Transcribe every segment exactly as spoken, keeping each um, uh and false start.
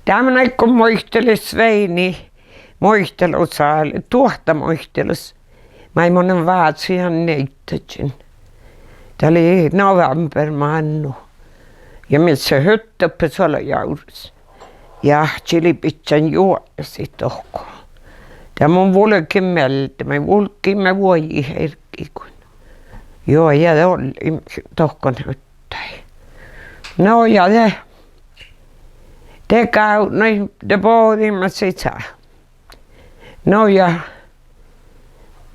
Dá mun áiggun muitalis Sveini muitalusa, duohta muitalis, maid mun lean vásihan nieiddažin. Dat lei novembermánu. Ja mis lei huttoppe suola jávris. Ja áhčči lei bidjan juoasit dohko. Dat mun vulgen mielde, mii vulggiimet vuoji hergiiguin. Juo, ja de olliimet dohko huttai. No ja de, de gávdnojit, de bođiimet sisa. No ja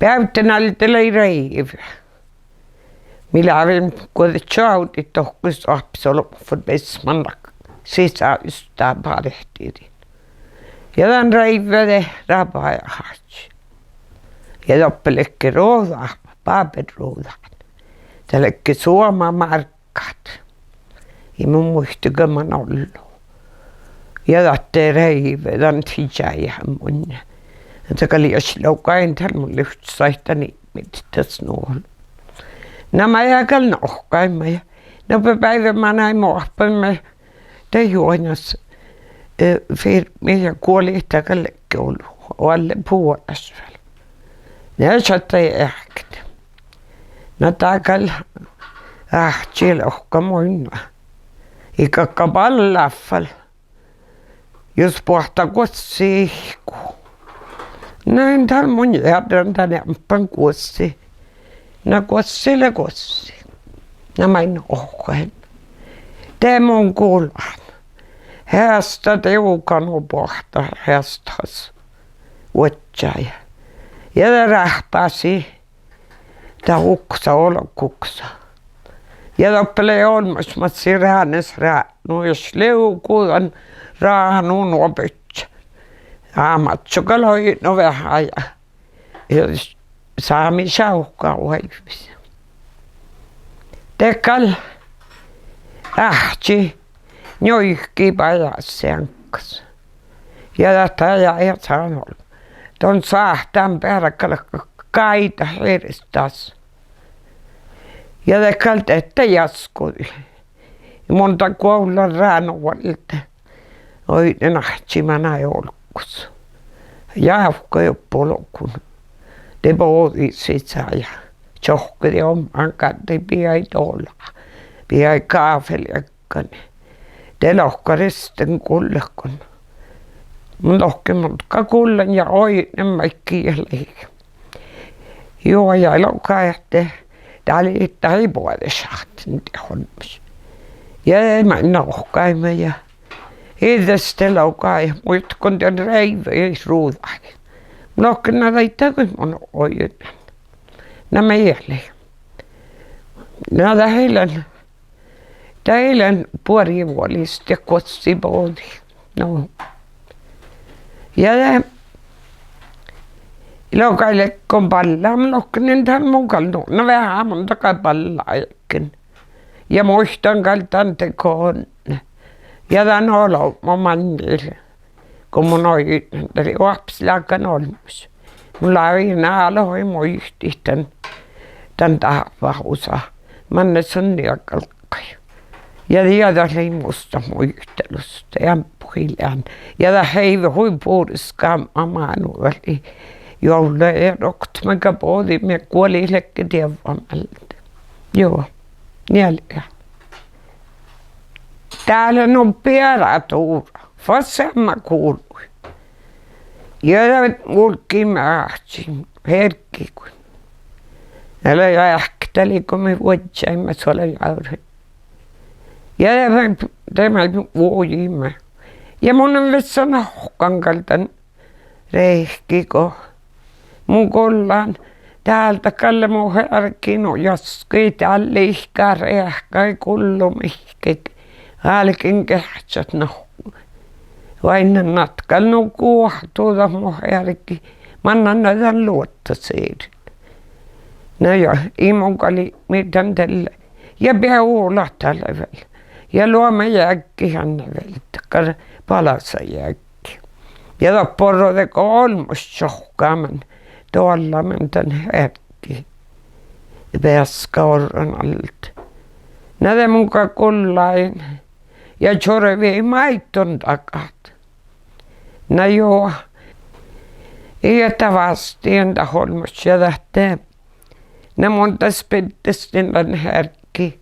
beavden alde lei reive. Mii láviimet guođiččo ávdit dohko, oahpes olbmot ful besmannat sisa ista bártidin. Ja dan reivve de rabajit áhčči. Ja doppe ledje ruđa, báberruđa. Dat ledje suoma márggat. In mun muitte go man ollu. Ja dat de reive dan dižájehan munnje. Dat gal ieš logai dál mun livččasin dan ipmirdaga nu. Na maid gal nohkaimet ja, no be beaivvi manaimet oahpaimet de Juonas, eh, firmii ja guoli dat gal ledje olu, oalle buolaš vel. Na šattai eahket. Na dat gal áhčči lohká munnje. Iige gal ballá fal. Jus boahtá guossi ihkku. Na in dál mun jearran dan eambbo guossi. Na guossi lea guossi. Na maid nohkain. De mun gullan. Heasta divga nu boahtá heastas vuodjái. Ja de ráhpásii dat uksa, olguksa. Ja doppe lei olmmoš massii ránes rádnu, ieš livgu dan ránu nuo bidjat. Ámadso gal oidno veahá ja, ja sámi šávka oaivvis. De gal áhčči njuikii bajásseaŋggas. Ja dat ja, ja sánol: Don sáhttán beare gal gáida hirsddás. Ja de gal dette jaskkodii. Ja mun dan guovllan ránu vuolde. Oidnen áhčči manai olggos. Jávkka juo olgun. De bođii sisa ja čohkkadii oman garra, bijai dola, bijai gáfelieggan. De lohká risten gullekon. Mun lohken, mun gal gullen ja oidnen maid gii lei. Juo, ja logai ahte dál ii, dat ii boađe šat de olmmoš. Ja de maid nohkaimet ja iđđes de logai, muittán go dan reive ii ruđa. Mun lohken, na daidda go mun oidnen. Na miellei. Na dat ii lean, dat ii lean buori vuolis de guossi bođii. No. Ja de logai ledjen ballá, mun lohken, in dál mun gal nu, na veahá mun dan gal ballá ledjen. Ja muittán gal dan dego. Ja dan olbmo maŋŋil. Go mun oidnen, dat lei oahpes lágan olmmoš. Mun lávejin álo muitit dan, dan dáhpáhusa, manne son nie galggai. Ja dieđát lei mus dat muitalus, de eambbo ii lean. Ja dat heive hui bures gamma mánu, dat lei juovlaealot, mii gal bođiimet, guoli ledje dievva mielde. Juo, nie lea. Dá lea nu beara dura, fas seamma guvlui. Ja de vulggiimet áhčči hergiiguin. Ja lei eahkedalii go mii vuodjaimet suola jávris. Ja de, de mii vuojiimet. Ja mun lean vissa nohkan gal dan riehki go mun gullan dál dat gal lea mu hearggi nu jaskka, dál lihkká riehkai gullu mihkkege, álgen geahččat nohkku. Oainnán, dat gal nu guohtudat mu hearggi, mannan dan luotta sihten. Na ja, in mun gal ii mii dan delle. Ja bealat dál vel. Ja luomajeaggi han vel, dakkár balassajeaggi. Ja dat borro dego olmmoš čohkkámin, doallamin dan hearggi beaska orron alde. Na de mun gal gullain ja čorvejin maid don dagat. Na juo, ieš dat vástidin dat olmmoš ja dat, na mun das biddestin dan hearggi.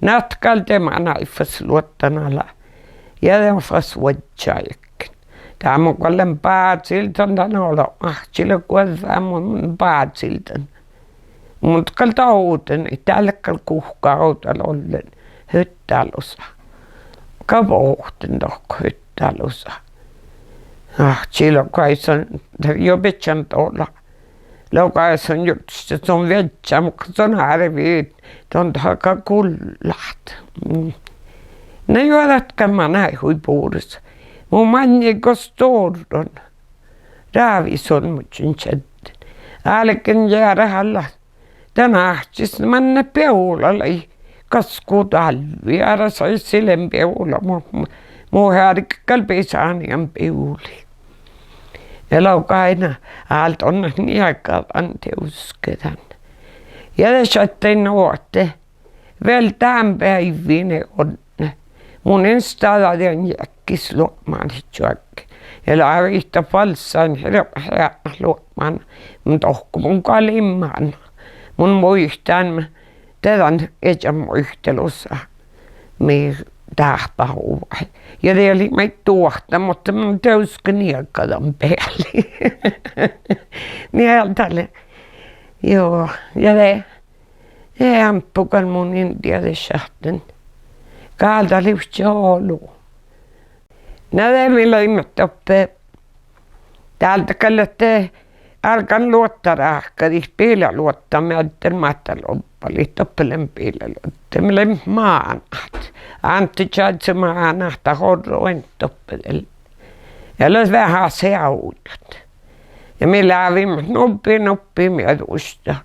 Na gal de manai fas luotta ala. Ja de fas vuodjá jekkin. Dat mun gal lean bázildan dan olu, áhči lea guođđa, mun bázildan. Mun gal dovden, dál gal guhká ovdal ollen hyttálusa. Gal bohten dohko hyttálusa. Áhči logai son, de juo bidjan dola. Logai son jurddaš son viežžat, muhto son árvvi don daga gullat. Mm. Na juo dat gal manai hui bures. Mun maŋŋil go stuorron. Rávis olmmožin čeaddin. Álgen jearat ala. Dan áhčis manne beola lei. Gaskku dálvvi, eará saissi lean beola, mu, mu heargge gal bisánii beolii. Ja logai na áldonnat niegadan dievskedan. Ja de šattai nu ahte vel dán beaivvi lei odne. Mun in stáđa dien jeakkis luopmániid čuoggis. Ja lávejit balssániid hirbmat heatnat luopmána. Mun dohko mun gal in máná. Mun muittán, de dan iežan muitalusa mii dáhpáhuvai. Ja de lei maid duohta, muhto mun dieđusge niegadan bealli. Niegadan lei. Juo, ja de eambbo gal mun in dieđe šat dan. Gal dat livččii olu. Na de mii leimmet doppe. Dál dat gal ahte álgen luotta ráhkadit, biilaluotta mii dal máhtán lobbalit, doppe lean biilaluotta. Mii leimmet mánát. Ánte čáze mánát dat orru oainnat doppe de lei. Ja leat veahá seavdnat. Ja mii lávejit nubbi, nubbi mieđušta.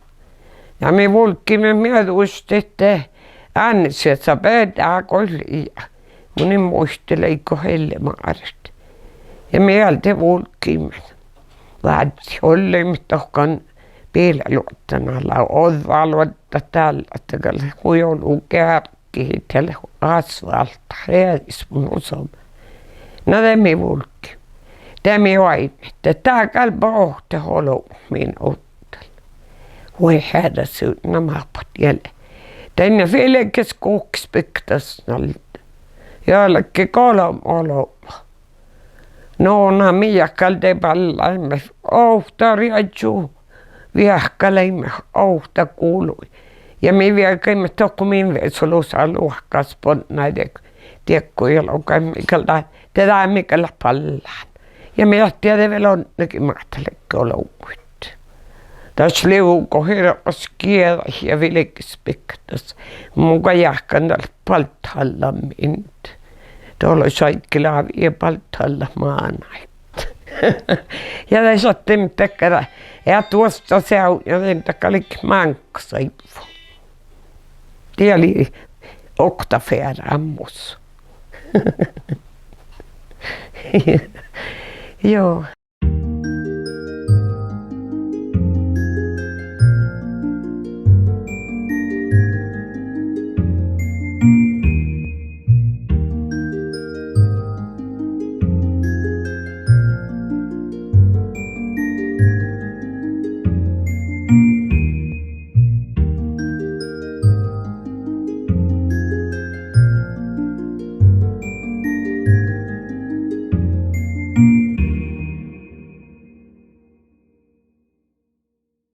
Ja mii vulggiimet mieđuštit de Ánne Sesa beaivvi goit lei. Mun in muitte leiggo Elle Máret. Ja mii dál de vulggiimet. Vázzi olliimet dohko biilaluotta ala, ođđa luoddat dál ahte gal hui olu gearggihit ja lei asfáltta eadis mun osa. Na de mii vulggiimet. De mii oaidnit, dat gal bohte olbmot min ovddal. Vuoi hearrásvuogi, na máhppot diet. Dainna vilges guhkes biktasnalde. Ja ledje golbma olbmot. No na mii gal de ballaimet ovtta riežu. Viehka leimmet ovtta gului. Ja mii viegaimet dohko min viesu lusa luohkás bodnái diek-, diekui ja logai mii gal dat, de dat mii gal leat ballán. Ja mii attii de vel odnegi máhte ledje olbmuid. Dašše livgo hirbmat gieđaid ja vilges biktas. Mun gal jáhkán dal balddallat mind. Dola šaigge lávii ja balddallat mánáid. Ja de šattai dakkár, ja duostta seavdna, ja de dakkár lei máŋggasaivvu. Die lei okta fearámus. Juo.